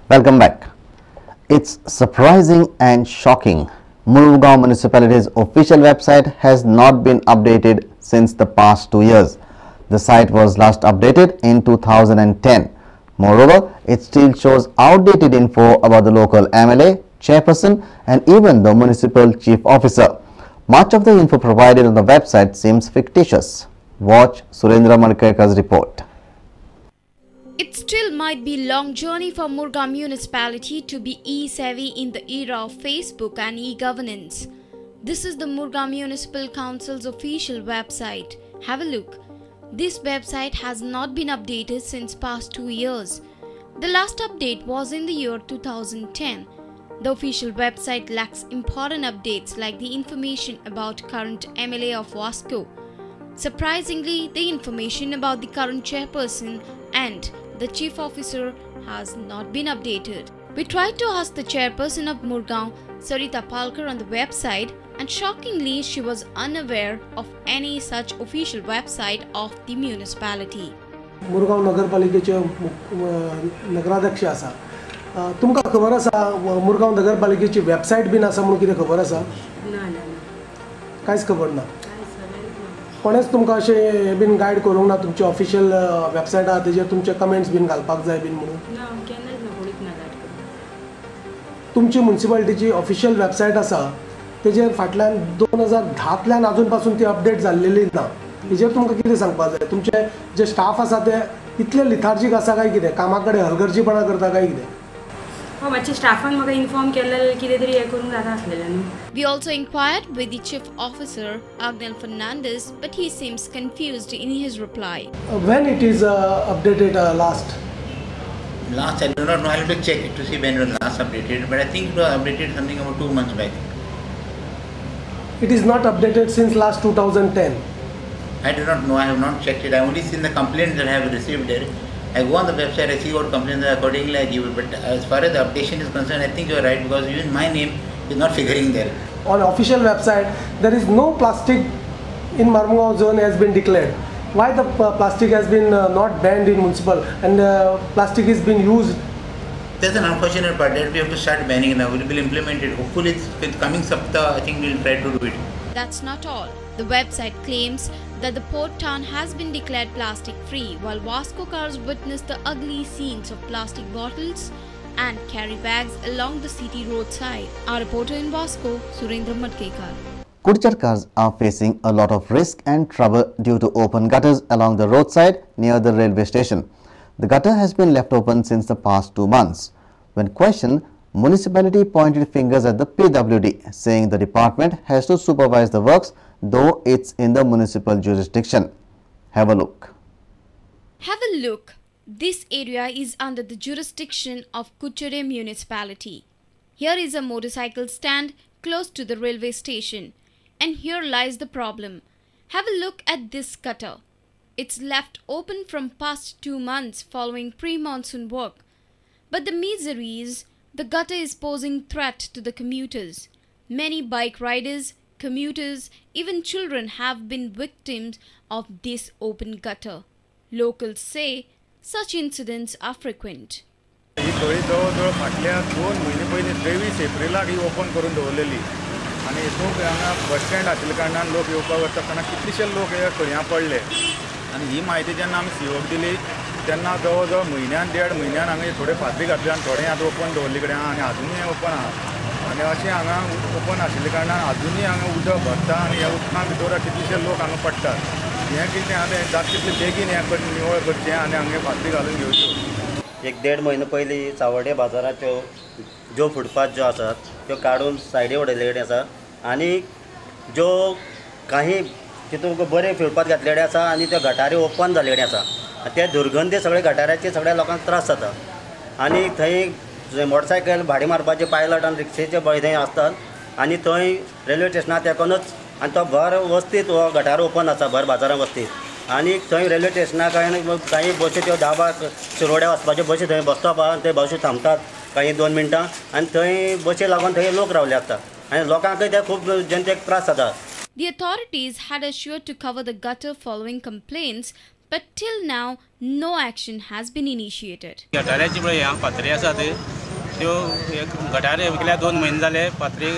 Welcome back. It's surprising and shocking. Murgaon Municipality's official website has not been updated since the past 2 years. The site was last updated in 2010. Moreover, it still shows outdated info about the local MLA, chairperson and even the municipal chief officer. Much of the info provided on the website seems fictitious. Watch Surendra Madkekar's report. It still might be long journey for Murgaon Municipality to be e-savvy in the era of Facebook and e-governance. This is the Murgaon Municipal Council's official website. Have a look. This website has not been updated since past 2 years. The last update was in the year 2010. The official website lacks important updates like the information about current MLA of Vasco. Surprisingly, the information about the current chairperson and the chief officer has not been updated. We tried to ask the chairperson of Murgaon, Sarita Palkar, on the website, and shockingly she was unaware of any such official website of the municipality. Murgaon नगरपालिकेचे नगराध्यक्ष आसा, तुमकां खबर आसा Murgaon नगरपालिकेची website बीन आसा म्हणून कितें खबर आसा? ना ना, कांयच खबर ना. कोणेच तुमकां अशें बीन गायड करूंक ना तुमची ऑफिशियल वेबसायट आहा तेजेर तुमचे कमेंट्स बीन घालपाक जाय बीन म्हणून? ना, केन्नाच ना, कोणीच ना गायड करूंक. तुमची मुन्सिपालिटीची ऑफिशियल वेबसायट आसा तेजेर फाटल्यान 2010तल्यान आजून पासून ती अपडेट जाल्लेली ना. हेजेर तुमकां कितें सांगपाक जाय? तुमचे जे स्टाफ आसा ते इतले लिथार्जीक आसा काय कितें, कामा कडेन हलगर्जीपणा करता काय कितें? मातशें स्टाफान म्हाका इन्फॉर्म केल्लें कितें तरी हें करूंक जाता आसलेलें न्हू. We also inquired with the chief officer Agnel Fernandez, but he seems confused in his reply. When it is updated last? Last, I do not know. I have to check it to see when it was last updated, but I think it was updated something about 2 months back. It is not updated since last 2010. I do not know. I have not checked it. I only seen the complaints that I have received there. I go on the website, I see what complaints are, accordingly I give it. But as far as the updation is concerned, I think you are right, because even my name is not figuring there. On official website, there is no plastic in Marmugao zone has been declared. Why the plastic has been not banned in municipal and plastic is being used? That's an unfortunate part that we have to start banning now. It will implement it. Hopefully, with coming Sapta, I think we will try to do it. That's not all. The website claims that the port town has been declared plastic free, while Vasco cars witness the ugly scenes of plastic bottles and carry bags along the city roadside. Our reporter in Vasco, Surendra Madkekar. Kudcharkars are facing a lot of risk and trouble due to open gutters along the roadside near the railway station. The gutter has been left open since the past 2 months. When questioned, municipality pointed fingers at the PWD, saying the department has to supervise the works, though it's in the municipal jurisdiction. Have a look. Have a look. This area is under the jurisdiction of Curchorem municipality. Here is a motorcycle stand close to the railway station. And here lies the problem. Have a look at this gutter. It's left open from past 2 months following pre-monsoon work. But the misery is, the gutter is posing threat to the commuters. Many bike riders, commuters, even children have been victims of this open gutter. Locals say such incidents are frequent. ही थळी जवळ फाटल्या 2 म्हयने पयलीं 23 एप्रिलाक ही open करून दवरलेली आनी हितूंत हांगा bus stand आशिल्ल्या कारणान लोक येवपाक वता आसतना कितलेशे लोक हे खळयां पडले आनी ही म्हायती जेन्ना आमी सीओक दिली तेन्ना जवळ जवळ म्हयन्यान 1.5 म्हयन्यान हांगा थोडे फातरी घातले आनी थोडे आतां ओपन दवरले कडेन आहा आनी आजुनूय ओपन आहा आनी अशें हांगा ओपन आशिल्ल्या कारणान आजुनूय हांगा उदक भरता आनी ह्या उदका भितर कितलेशे लोक हांगा पडटात. हें कितें आहा तें जाता तितलें बेगीन हें निवळ करचें आनी हांगा फातरी घालून घेवच्यो. 1-1.5 म्हयनो पयलीं चावडे बाजाराच्यो ज्यो फुटपाथ ज्यो आसात त्यो काडून सायडी उडयल्ले आसा आनी ज्यो काही तितूंत बरे फुटपाथ घातलेले आसा आनी त्यो गटारी ओपन जाल्ले आसा. ते दुर्गंधी सगळे गटाराचे सगळ्या लोकांक त्रास जाता आनी थंय मोटरसायकल भाडें मारपाचे पायलट आनी रिक्षेचे थंय आसतात आनी थंय रेल्वे स्टेशनाक तेकूनच आनी तो भर वस्तीत हो गटार ओपन आसा भर बाजारां वस्तीत आनी थंय रेल्वे स्टेशना कडेन काही बसी त्यो 10 शिरोड्या वचपाच्यो बसी थंय बसता आनी थंय बसी थांबतात काही 2 मिनटां आनी थंय बसी लागून थंय लोक रावले आसता आनी लोकांकय ते खूब जनतेक त्रास जाता. The authorities had assured to cover the gutter following complaints But till now, no action has been initiated. गटाराची पळय हांगा फातरी आसात त्यो गटारे विकल्या 2 म्हयने जाले फातरी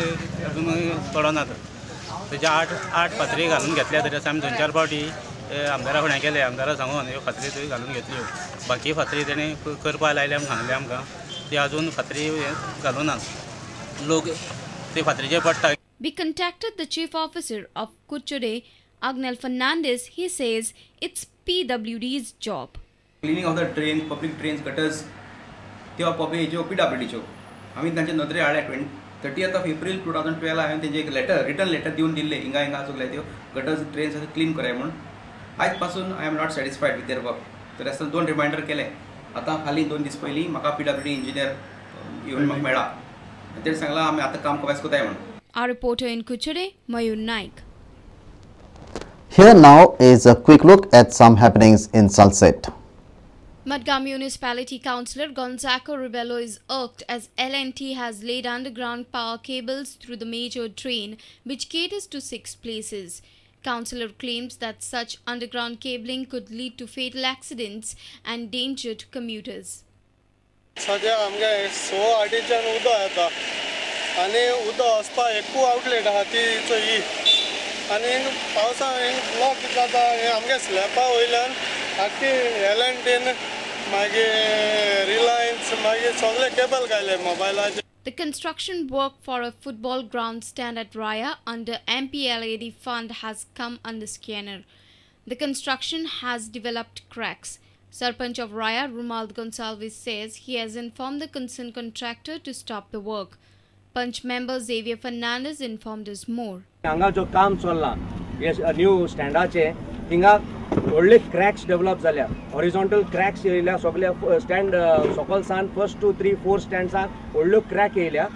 अजून पडनात. तेज्या 8 फातरी घालून घेतल्या तरी आमी 2-4 फावटी आमदारा फुडें केले, आमदारा सांगून ह्यो फातरी थंय घालून घेतल्यो. बाकी फातरी तेणें करपा लायल्या म्हूण सांगलें आमकां, ती अजून फातरी घालूना, लोक ते फातरीचेर पडटा. We contacted the chief officer of Curchorem, Agnel Fernandez. He says it's PWD's job. Cleaning of the drains, public drains, gutters, त्यो पब्लिक PWDच्यो आमी तांचे नदरे हाडल्या. 30th of April 2012 हांवें तेंचे एक लेटर, रिटर्न लेटर दिवन दिल्लें, हिंगा हिंगा सगळे त्यो गटर्स ड्रेन्स क्लीन कराय म्हूण. आयज पासून I am not satisfied with their work. तरी आसतना 2 रिमायंडर केले. आतां हालीं 2 दीस पयलीं म्हाका PWD engineer येवन म्हाका मेळ्ळा, तेणें सांगलां आमी आतां काम कॉमेन्स कोताय म्हूण. Our reporter in Curchorem, Mayur Naik. Here now is a quick look at some happenings in Salcete. Madgaon Municipality Councillor Gonzago Rebello is irked as L&T has laid underground power cables through the major drain, which caters to 6 places. Councillor claims that such underground cabling could lead to fatal accidents and danger to commuters. सध्या आमगे 6 आठीच्यान उदक येता आनी उदक वचपाक एकूच outlet आहा ती ही, आनी पावसान ब्लॉक जाता. हें आमगे स्लॅपा वयल्यान आख्खी L&T मागीर रिलायन्स मागीर सगळे केबल घायले मोबायलाचे. The construction work for a football ground stand at Raya under MPLAD fund has come under scanner. The construction has developed cracks. Sarpanch of Raya, Rumald Gonsalves, says he has informed the concerned contractor to stop the work. Panch member Xavier Fernandez informed us more. हांगा जो काम चल्ला new स्टँडाचे, हिंगा व्हडले cracks develop जाल्या, horizontal cracks येयल्या सगल्या stand सकल सान फर्स्ट 2, 3, 4 स्टँड्साक व्हडल्यो क्रॅक येयल्या.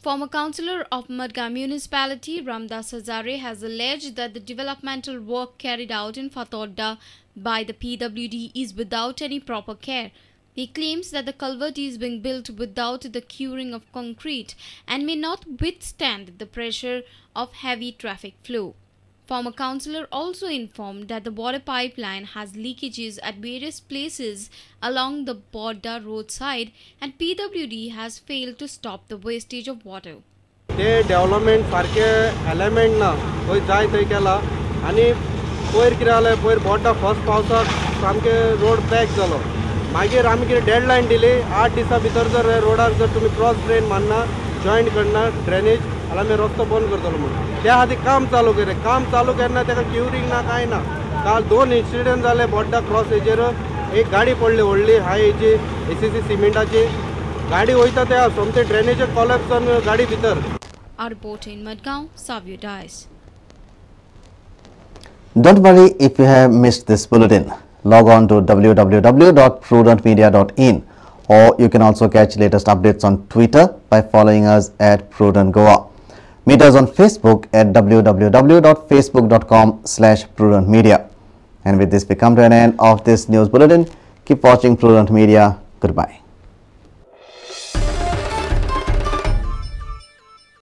Former councillor of Madgaon Municipality Ramdas Hazare has alleged that the developmental work carried out in Fatorda by the PWD is without any proper care. He claims that the culvert is being built without the curing of concrete and may not withstand the pressure of heavy traffic flow. Former councillor also informed that the water pipeline has leakages at various places along the Borda roadside and PWD has failed to stop the wastage of water. ते development सारखे element ना खंय जाय थंय केला आनी पयर कितें जालें, पयर बोर्डा फर्स्ट पावसाक सामके रोड पॅक जालो. मागीर आमी कितें डेडलायन दिली, 8 दिसां भितर जर रोडार जर तुमी क्रॉस ड्रेन मारना, जॉयंट करना ड्रेनेज जाल्यार आमी रस्तो बंद करतलो म्हणून. त्या खातीर काम चालू केलें. काम चालू केन्ना ताका क्युरींग ना कांय ना. काल 2 इन्सिडंट जाले बोड्डा क्रॉस हेजेर. एक गाडी पडली व्हडली हाय हेजी ACC सिमेंटाची गाडी वयता त्या सोमते ड्रेनेज कॉलॅप्स जावन गाडी भितर. Our reporter in Madgaon, Savio Dias. Don't worry if you have missed this bulletin. Log on to www.prudentmedia.in, or you can also catch latest updates on Twitter by following us at Prudent Goa. Meet us on Facebook at www.facebook.com/prudentmedia. And with this, we come to an end of this news bulletin. Keep watching Prudent Media. Goodbye.